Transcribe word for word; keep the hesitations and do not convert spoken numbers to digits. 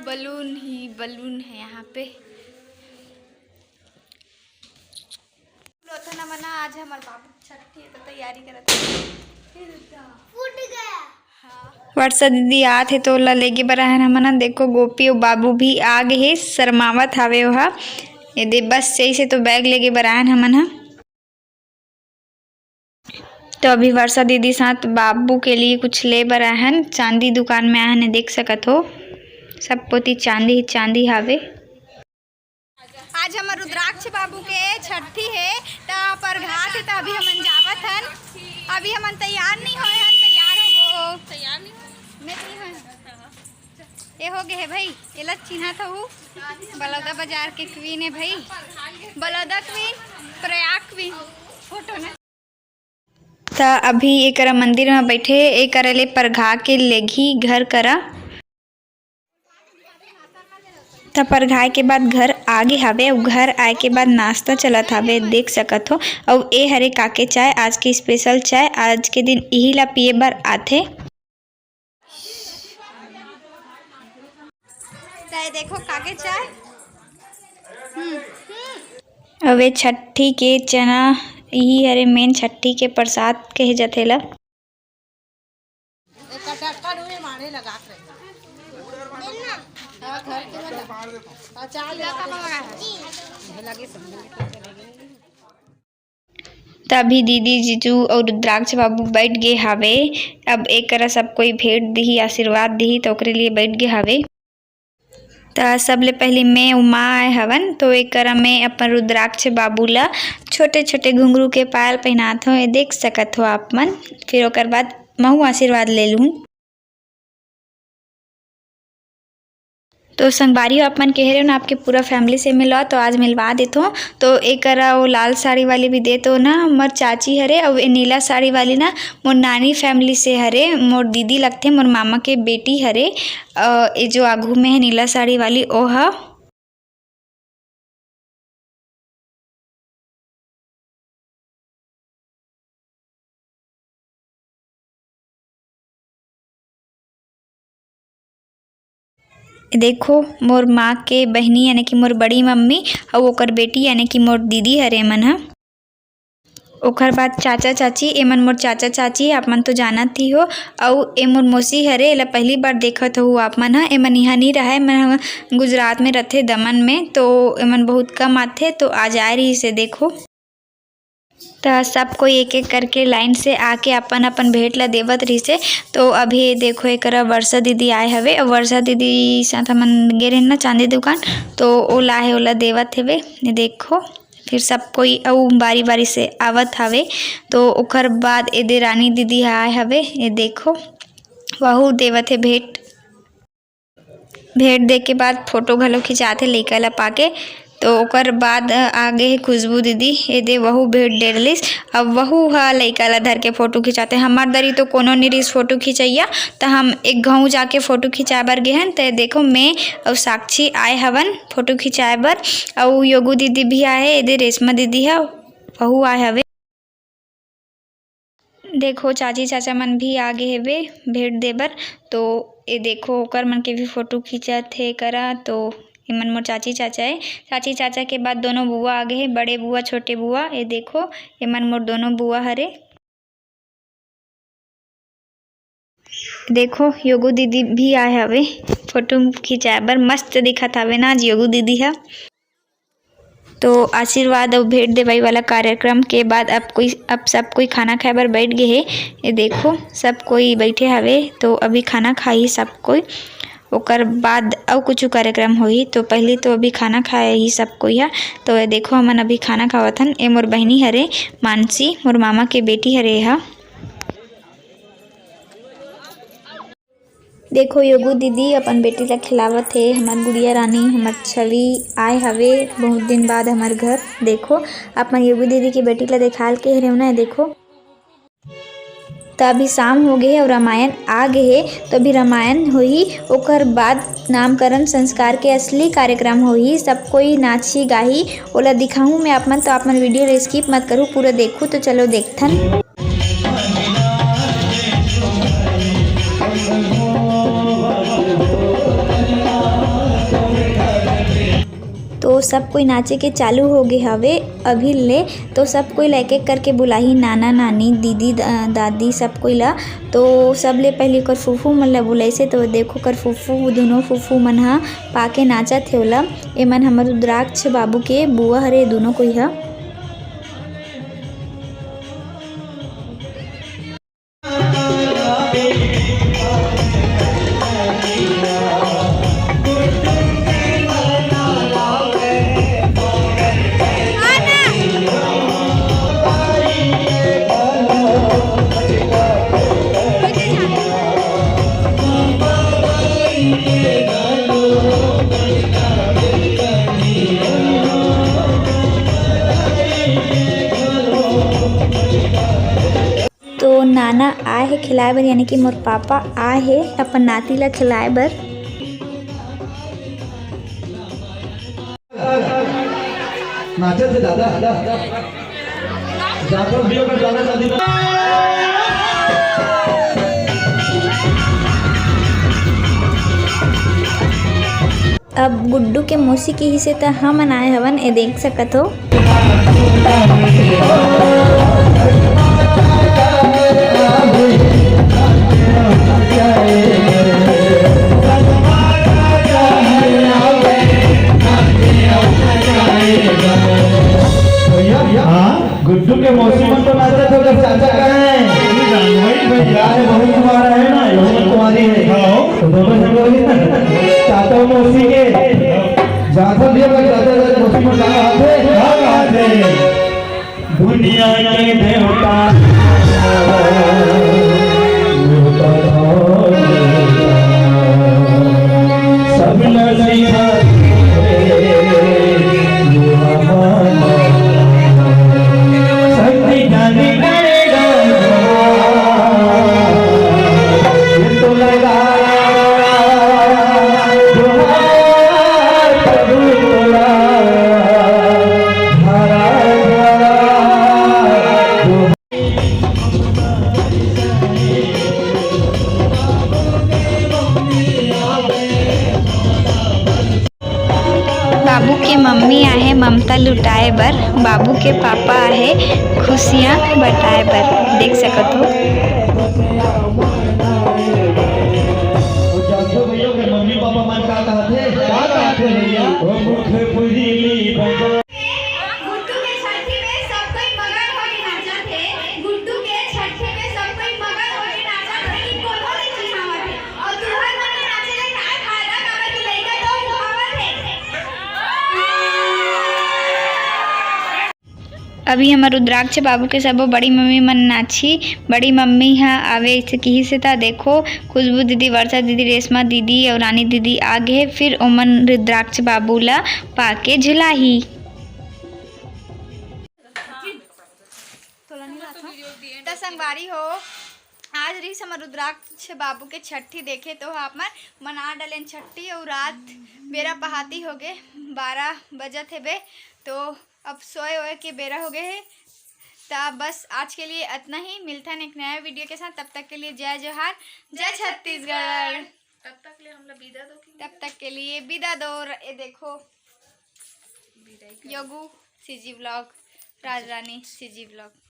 Balloon ही balloon है यहाँ पे। लोथन हमन ह, आज हमर बाबू छठी हे, तो तैयारी करत हे। फूट गया। हाँ। वर्षा दीदी आत हे, तो ओला लेगे बर आहन हमन ह। देखो, गोपी अउ बाबू भी आ गे हे, शरमावत हावे ओहा। ये दे, बस यही से तो बैग लेगे बर आहन हमन ह। तो अभी वर्षा दीदी साथ बाबू के लिए कुछ ले बर आहन, चांदी दुकान में आहन, देख सकत हो, सब कोती चांदी ही चांदी हावे। आज हमर रुद्राक्ष बाबू के छठी हे, त परघात हे, त अभी हमन जावत हन। अभी हमन तैयार नहीं होए हन, तैयार होबो। तैयार नहीं होए। मैं तो नहीं होए। ये हो गए है भाई, एला चिन्हा था हूँ, बलौदा बाजार के क्वीन है भाई, Baloda queen, Prayag queen. Photo ना। त अभी एकरा मंदिर म बैठे, एकरा ले परघा के लेगही घर करा। त परघाए के बाद घर आगे हावे, अउ घर आए के बाद नाश्ता चलत हावे, देख सकत हो। अउ ए हरे काके चाय, आज के स्पेशल चाय, आज के दिन इही ला पिए बर आथे। चाय देखो, काके चाय। हम्म, हम्म। अबे छठी के चना, इही हरे मेन छठी के प्रसाद कहे जाथे ला। तभी दीदी, जीजू अउ रुद्राक्ष बाबू बैठ गे हावे। अब एकरा सब कोई भेंट दिही, आशीर्वाद दिही, त ओकरे लिए बैठ गे हावे। त सबले पहिली मैं उमा आए हवन, तो एकरा मैं अपन रुद्राक्ष बाबू ला छोटे-छोटे घुंघरू के पायल पहिनात हौं, ये देख सकत हो आप मन। फिर ओकर बाद महू आशीर्वाद ले लूँ। तो संगवारी हो, आप मन कहे रहे हो ना, आपके पूरा फैमिली से मिलवा, तो आज मिलवा देत हौं। तो एकरा वो लाल साड़ी वाली भी दे तो ना, मोर चाची हरे, अउ ये नीला साड़ी वाली ना, मोर नानी फैमिली से हरे, मोर दीदी लगथे, मोर मामा के बेटी हरे। अ, ये जो आगू में है नीला साड़ी वाली, ओ ह। देखो, मोर माँ के बहिनी, यानी कि मोर बड़ी मम्मी, अउ ओकर बेटी, यानी कि मोर दीदी हरे एमन ह। ओकर बाद चाचा चाची, एमन मोर चाचा चाची, आप मन तो जानत ही हो। अउ ए मोर मौसी हरे, एला पहली बार देखत हो आप मन ह। एमन इहाँ नी रहय, एमन ह गुजरात में रथे, दमन में, तो एमन बहुत कम आथे, तो आज आए रहिस हे, देखो। त सब कोई एक-एक करके लाइन से आके अपन-अपन भेंट ला देवत रहिसे। तो अभी ये देखो, एकरा वर्षा दीदी आए हवे, अउ वर्षा दीदी साथ हमन गे रहेन ना चांदी दुकान, तो ओला हे, ओला देवत हेवे। ये देखो, फिर सब कोई अउ बारी-बारी से आवत हवे। तो ओकर बाद एदे रानी दीदी ह आए हवे, ये देखो, वहू देवत हे भेंट। भेंट दे के बाद फोटो घलो खिंचाथे लइका ला पाके। तो ओकर बाद, अ, आगे हे खुशबू दीदी, एदे वहू भेंट दे डलिस। अब वहू ह लइका ला धर के फोटो खिंचाथे। हमर दरी तो कोनो नी रिस फोटो खिंचैया, त हम एक घांव जाके फोटो खिंचाए बर गे हन। त देखो, मैं अउ साक्षी आए हवन फोटो खिंचाए बर, अउ योगू दीदी भी आए हे, एदे रेशमा दीदी ह, वहू आए हवे। देखो, चाची चाचा मन भी आ गे हेबे भेंट दे बर। तो ये देखो, ओकर मन के भी फोटो खींचत हे करा। तो एमन मोर चाची चाचा हे। चाची चाचा के बाद दोनों बुआ आ गे हे, बड़े बुआ, छोटे बुआ। ये देखो, एमन मोर दोनों बुआ हरे। देखो, योगू दीदी भी आए हवे फोटो खिंचाए बर। मस्त दिखत हवे ना आज योगू दीदी ह। तो आशीर्वाद अउ भेंट देवई वाला कार्यक्रम के बाद अब कोई, अब सब कोई खाना खाए बर बैठ गे हे। ये देखो, सब कोई बैठे हवे, तो अभी खाना खाही सब कोई, ओकर बाद अउ कुछ कार्यक्रम होही। तो पहली तो अभी खाना खाए ही सब कोई ह। तो ये देखो, हमन अभी खाना खावत हन। ये मोर बहिनी हरे मानसी, मोर मामा के बेटी हरे ह। देखो, योगू दीदी अपन बेटी ला खिलावत हे। हमर गुड़िया रानी, हमर छवि आए हवे बहुत दिन बाद हमर घर। देखो, अपन योगू दीदी के बेटी ला देखाल के हरे ना, देखो। त अभी शाम हो गे हे अउ रामायण आ गे हे, तो अभी रामायण होही, ओकर बाद नामकरण संस्कार के असली कार्यक्रम होही। सब कोई नाची गाही, ओला दिखाहूँ मैं आप मन, तो आप मन वीडियो ला skip मत करू, पूरा देखू। तो चलो देखथन। सब कोई नाचे के चालू हो गे हवे अभी ले। तो सब कोई ल एक एक करके बुलाही, नाना नानी, दीदी, द-, दादी, सब कोई ला। तो सबले पहले ओकर फूफू मन ला बुलाइसे। तो देखो, ओकर फूफू, दोनों फूफू मन ह पाके नाचत हे ओला। एमन हमर रुद्राक्ष बाबू के बुआ हरे, दोनों कोई ह। तो नाना आए हे खिलाए बर, यानी कि मोर पापा आए हे अपन नाती ला खिलाए बर। नाचत हे दादा, जाकर भी अगर दादा दादी। अब गुड्डू के मौसी किहिसे त हमन आए हवन, ए देख सकत हो। भैया, हाँ? गुड्डू के मौसी मन तो नाचत हो, ओकर चाचा कहाँ हे? वही जानवर भैया। यार, बहुत कुमार है ना, यही कुमारी है। हाँ। तो दोनों से बोलिए ना। चाचा मौसी के। जाफर भैया का चाचा, चाचा मौसी मन का हाथ है? क्या बात है? दुनिया के देवता, देवता, देवता। सब नसीहा शक्ति जानी करेगा। ये तो लगा जोहार प्रभु तोला, धारा, धारा, जोहार। बाबू के मम्मी आहे ममता लुटाए बर, बाबू के पापा आहे खुशियाँ बटाए बर, देख सकत हो। जातो भैया के मम्मी पापा मन का कहत हे? का कहत हे भैया? ओ मुखपुरी ली बजा। गुड्डू के छट्ठी में सब कोई मगन होके नाचत हे। गुड्डू के छट्ठी में सब कोई मगन होके नाचत हे कि कोनो नइ चिन्हावत हे। अउ तुहर मन के नाचे ले काय फायदा, काबर कि लइका तो उहावत हे। अभी हमर रुद्राक्ष बाबू के सबो बड़ी मम्मी मन नाची। बड़ी मम्मी ह आवे से किहिसे त देखो, खुशबू दीदी, वर्षा दीदी, रेशमा दीदी अउ रानी दीदी आ गे। फिर ओमन रुद्राक्ष बाबू ला पाके झुलाही। तोला नहीं आता। त संगवारी हो, आज रहिस हमर रुद्राक्ष बाबू के छट्ठी, देखे तो आप मन मना डलेन छट्ठी, अउ रात बेरा पहाती हो गे, बारह बजत हेबे, तो अब सोए ओए के बेरा हो गे हे। त बस आज के लिए अतना ही, मिलथन एक नया वीडियो के साथ, तब तक के लिए जय जोहार, जय छत्तीसगढ़। तब तक ले हमला विदा दो कि तब तक के लिए विदा दो। ए देखो, विदाई कर। योगू सीजी व्लॉग, राजरानी सीजी व्लॉग।